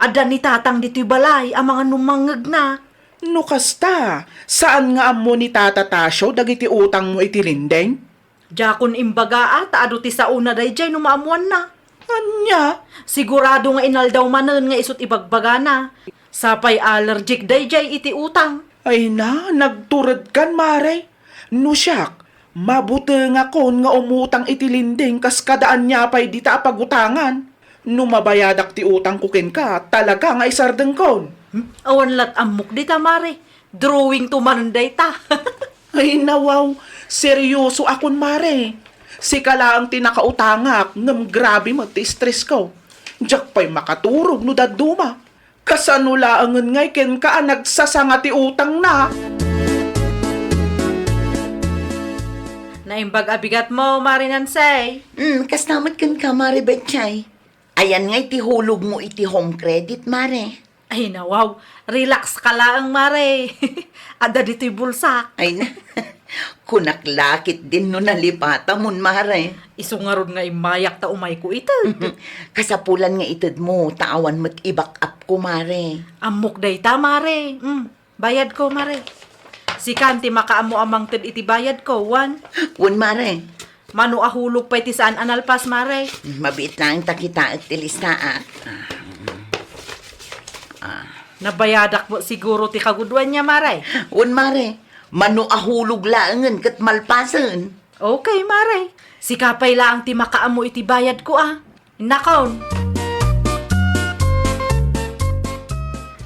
Adda ni Tatang ditoy balay, amangan no mangngegna. No kasta, saan nga ammo ni Tata Tasio dagiti utangmo iti lending? Diakon imbaga a ta adu ti saona daydiay no maammoanna. Ania? Sigurado nga inaldaw manen nga isut' ibagbagana. Sapay allergic daydiay iti utang. Ay na, nagturedkan, Mare. No siak, mabutengakon nga umutang iti lending kas kada ania pay dita a pagutangan. No mabayadak ti utangko kenka, talaga nga isardengkon. Hmm? Awan lat ammok dita, Mare. Drawingto manen dayta. Ay, nawaw. Seryosoakon, Mare. Sika laeng ti nakautangak, ngem grabe met ti stressko. Diak pay makaturog no dadduma. Kasano laengen ngay kenka a nagsasanga ti utangna? Naimbag a bigatmo, Mare Nancy. Hmm, kasta met kenka, Mare Betchay. Ayan ngay ti hulogmo iti home credit, Mare. Ay, nawaw. Relax ka laeng, Mare. Adda ditoy bulsak. Ay na. Kunak la ketdin no nalipatamon, Mare. Isu ngarud nga immayak ta umayko ited. Kasapulan nga itedmo, ta awan met i-back up ko, Mare. Ammok dayta, Mare. Mm. Bayadko, Mare. Sikan ti makaammo a mangted iti bayadko, wen? Wen, Mare. Mano a hulog pay ti saan a nalpas, Mare? Mabiit laeng ta kitaek ti listaak. Ah. Nabayadak met siguro ti kagudoanna, Mare. Wen, Mare. Mano a hulog laengen ket malpasen. Okay, Mare. Sika pay laeng ti makaammo iti bayadko, a. Innakon.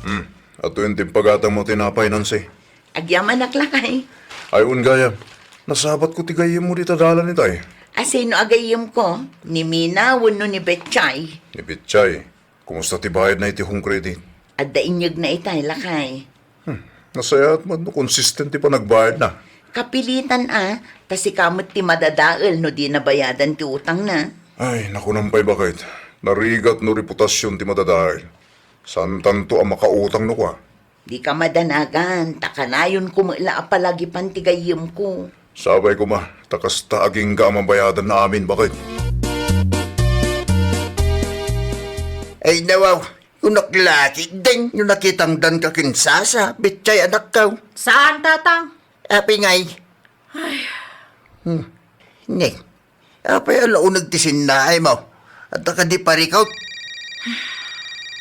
Hmm. Atoyen ti impagatangmo tinapay, Nancy. Agyamanak, lakay. Ay, wen gayam. Nasabatko ti gayyemmo dita dalan itay. A, sino a gayyemko? Ni Mina wenno ni Betchay? Ni Betchay. Kumusta ti bayadna iti home credit? Adda inyegna itay, lakay. Hmm. Nasayaat met no consistent ti panagbayadna. Kapilitan a, ta sika met ti madadael no di nabayadan ti utangna. Ay, nakunam pay, baket. Narigat no reputasion ti madadael. Saantanto a makautang no kua. Dika madanagan, ta kanayonko met la a palagipan ti gayyemko. Sapay koma, ta kasta agingga a mabayadanna amin, baket. Ay, nawaw, kunak la ketdin no nakitangdanka ken Sasa, Betchay, anakko. Saan, Tatang? Apay ngay? Ay. Hmm. Ne. Apay a launeg ti sinnaaymo? Adda kadi parikut?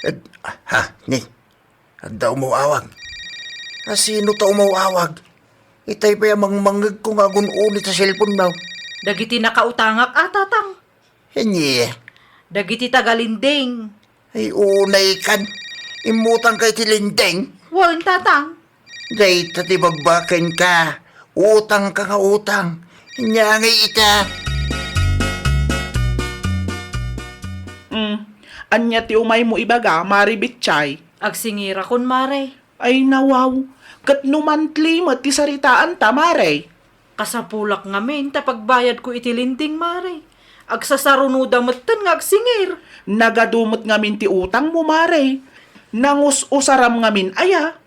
Ad-, ha, ne. Adda umaw-awag. A, sino ta umaw-awag? Itay pay a mangmangngegko nga agun-uni ta cellphone-mo. Dagiti nakautangak a, Tatang. Ania? Dagiti tagalending. Ay, unay kan. Immutangka iti lending? Wen, Tatang. Dayta ti ibagbaga kenka. Utangka nga utang. Ania ngay ita? Mm. Ania ti umaymo ibaga, Mare Betchay? Agsingirakon, Mare. Ay, nawaw. Ket no monthly met ti saritaanta, Mare? Kasapulak ngamin ta pagbayadko iti lending, Mare. Agsasarunoda metten nga agsingir. Nagadu met ngamin ti utangmo, Mare. Nangus-usaram ngamin aya?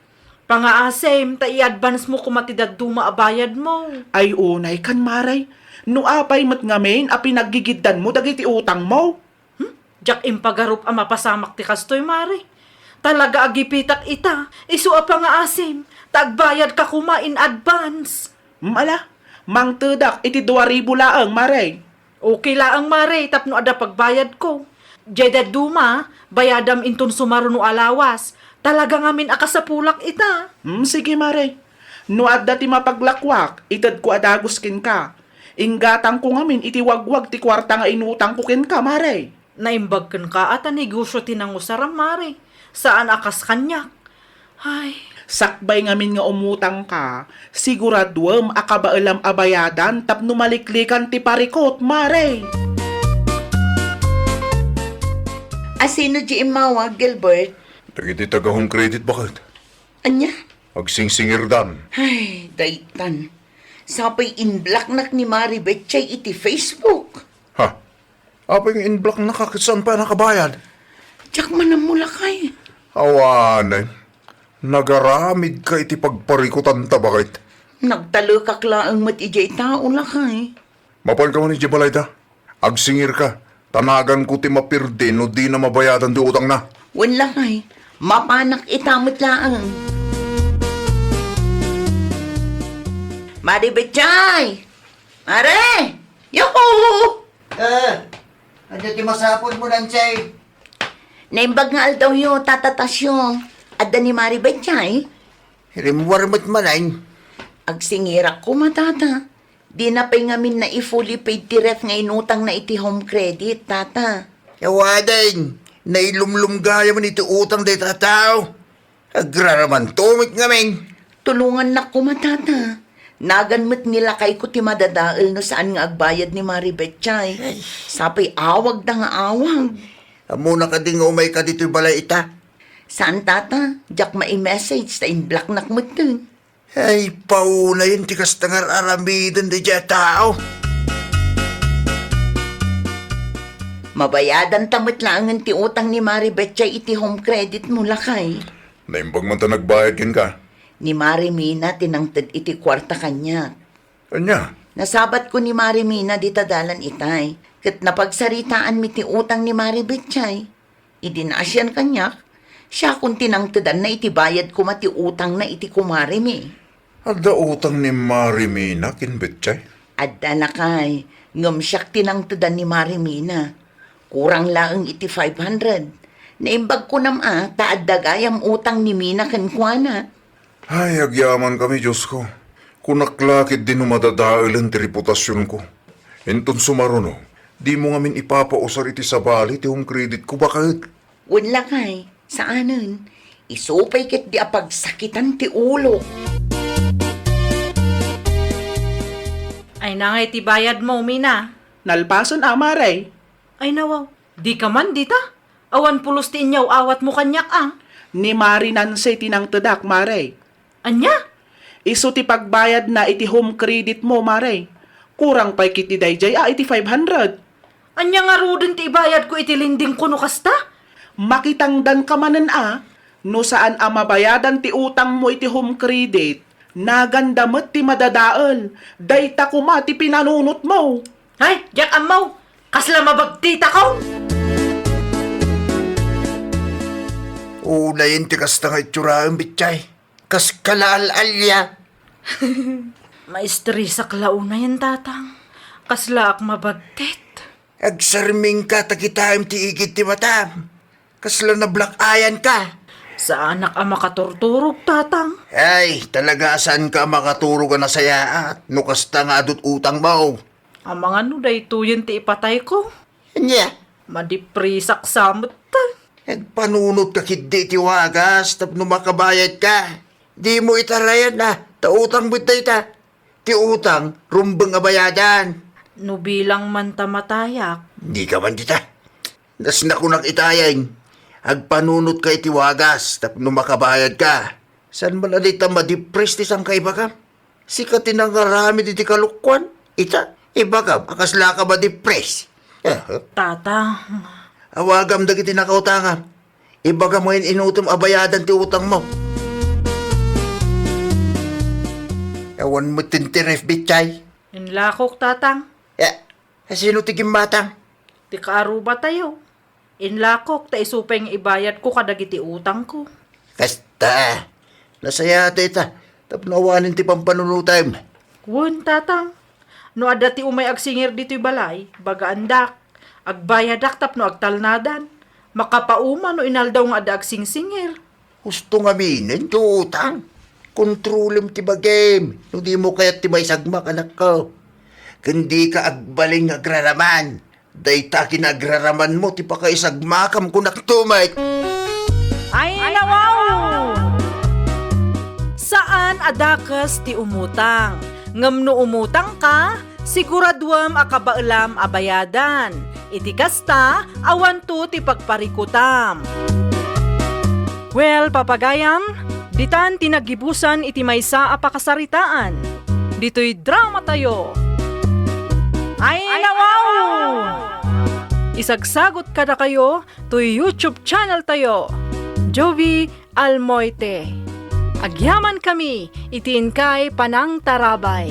Pangaasim, ta i-advance-mo koma ti dadduma a bayadmo. Ay, unay kan, Mare. No apay met ngamin a pinaggigiddanmo dagiti utangmo? Hmm? Diak impagarup a mapasamak ti kastoy, Mare. Talaga a gipitak ita, isu a pangaasim, ta agbayadka koma in advance. Hmm, ala, mangtedak iti dua ribu laeng, Mare. Okay laeng, Mare, tapno adda pagbayadko. Diay dadduma, bayadam inton sumaruno a lawas. Talaga ngamin a kasapulak ita. Hmm, sige, Mare. No adda ti mapaglakwak, itedko a dagus kenka. Inggatangko ngamin iti wagwag ti kuarta nga inutangko kenka, Mare. Naimbag kenka a ta negosio ti nangusaram, Mare. Saan a kas kaniak. Ay. Sakbay ngamin nga umutangka, siguraduem a kabaelam a bayadan tapno maliklikan ti parikut, Mare. A sino di immawag, Gilbert? Dagiti taga Home Credit, baket. Ania? Agsingsingirdan. Ay, daytan. Sapay inblocknak ni Mare Betchay iti Facebook. Ha? Apay nga inblocknaka ket saan pay a nakabayad? Diak man ammo, lakay. Awanen. Nagaramidka iti pagparikutanta, baket. Nagtalekak laeng met idiay tao, lakay. Mapanka man idiay balayda. Agsingirka, ta naganko ti mapirdi no dina mabayadan ti utangna. Wen, lakay, mapanak ita met laeng. Mare Betchay! Mare! Yuhu! Eh, adda ti masapulmo, Nansay? Naimbag nga aldawyo, Tata Tasyo. Adda ni Mare Betchay? Rimmuar met manen. Agsingirak koma, Tata. Dina pay ngamin nai-fully paid ti ref nga inutangna iti Home Credit, Tata. Awanen, nailumlum gayam iti utang dayta a tao. Agraramanto met ngamin. Tulongannak koma, Tata. Nagan met ni lakayko ti madadael no saan nga agbayad ni Mare Betchay. Ay. Sapay awagda nga awag. Ammona kadi nga umayka ditoy balay ita? Saan, Tata. Diak mai-message ta inblocknak metten. Ay, paunayen ti kasta nga ar-aramiden daydiay a tao. Mabayadanta met laengen ti utang ni Mare Betchay iti Home Credit mo, lakay. Naimbag man ta nagbayad kenka. Ni Mare Mina ti nangted iti kuarta kaniak. Ania? Nasabatko ni Mare Mina dita dalan itay, ket napagsaritaanmi ti utang ni Mare Betchay. Idi naasian kaniak, siakon ti nangtedanna iti bayad koma ti utangna iti kumaremi. Adda utang ni Mare Mina ken Betchay? Adda, lakay, ngem siak ti nangtedan ni Mare Mina. Kurang laeng iti five hundred. Naimbag kunam a ta adda gayam utang ni Mina kenkuana. Ay, agyamankami, Diosko. Kunak la ketdi no madadaelen ti reputasionko. Inton sumaruno, dimo ngamin ipapausar iti sabali ti Home Credit ko, baket. Wen, lakay, saanen. Isu pay ketdi a pagsakitan ti ulo. Ay, nangay ti bayad mo, Mina? Nalpasen a, Mare. Ay, nawaw. Dika man dita? Awan pulos ti inyaw-awatmo kaniak a? Ni Mare Nancy ti nangtedak, Mare. Ania? Isu ti pagbayadna iti Home Credit mo, Mare. Kurang pay ketdi daydiay a iti five hundred. Ania ngaruden ti ibayadko iti lending ko no kasta? Makitangdanka manen a, no saan a mabayadan ti utangmo iti Home Credit, naganda met ti madadael. Dayta koma ti pinanunotmo. Ay, diak ammo. Kasla mabagtitakon! Unayen ti kasta nga itsuraem, Betchay. Kas kala al-alia. Maistresak la unayen, Tatang. Kaslaak mabagtit. Agsarmingka ta kitaem ti igid ti matam. Kasla nablack-eyanka. Saanak a makaturturog, Tatang. Ay, talaga a saanka a makaturog a nasayaat no kasta nga adu't utangmo. Amangan no daytoyen ti ipatayko. Ania? Madipresak sa met. Agpanunotka ketdi iti wagas tapno makabayadka. Dimo itarayan a, ta utang met dayta. Ti utang, rumbeng a bayadan. No bilang man ta matayak. Dika man dita. Nasnakunak itayen. Agpanunotka iti wagas tapno makabayadka. Saan man a dita madipres ti sangkaibagam? Sika ti nangaramid iti kalokuan. Ita, ibagam a kaslaka madipres. Aha. Tatang. Awagam dagiti nakautangam. Ibagam nga in-inutom a bayadan ti utangmo. Awan met ti interest, bitchay. Inlakok, Tatang. Ya, sino ti gimmatang? Ti kaarubatayo. Inlakok ta isu pay nga ibayadko kadagiti utangko. Kasta, nasayaat dayta tapno awanen ti pampanunotem. Wen, Tatang. No adda ti umay agsingir ditoy balay, bagaandak. Agbayadak tapno agtalnadan. Makapauma no inaldaw nga adda agsingsingir. Husto nga aminen ti utang. Kontrolem ti bagim no dimo kayat ti maisagmak, anakko. Ken dika agbalin nga agraraman. Dayta kinaagraramanmo ti pakaisagmakam, kunak met. Ay, nawaw! Saan a dakes ti umutang. Ngem no umutangka, siguraduem a kabaelam a bayadan. Iti kasta, awanto ti pagparikutam. Well, papagayam, ditan ti naggibusan iti maysa a pakasaritaan. Ditoy dramatayo. Ay, nawaw! Isagsagot kadakayo toy YouTube channel tayo, Jovi Almoite. Agyaman kami iti inkay panangtarabay.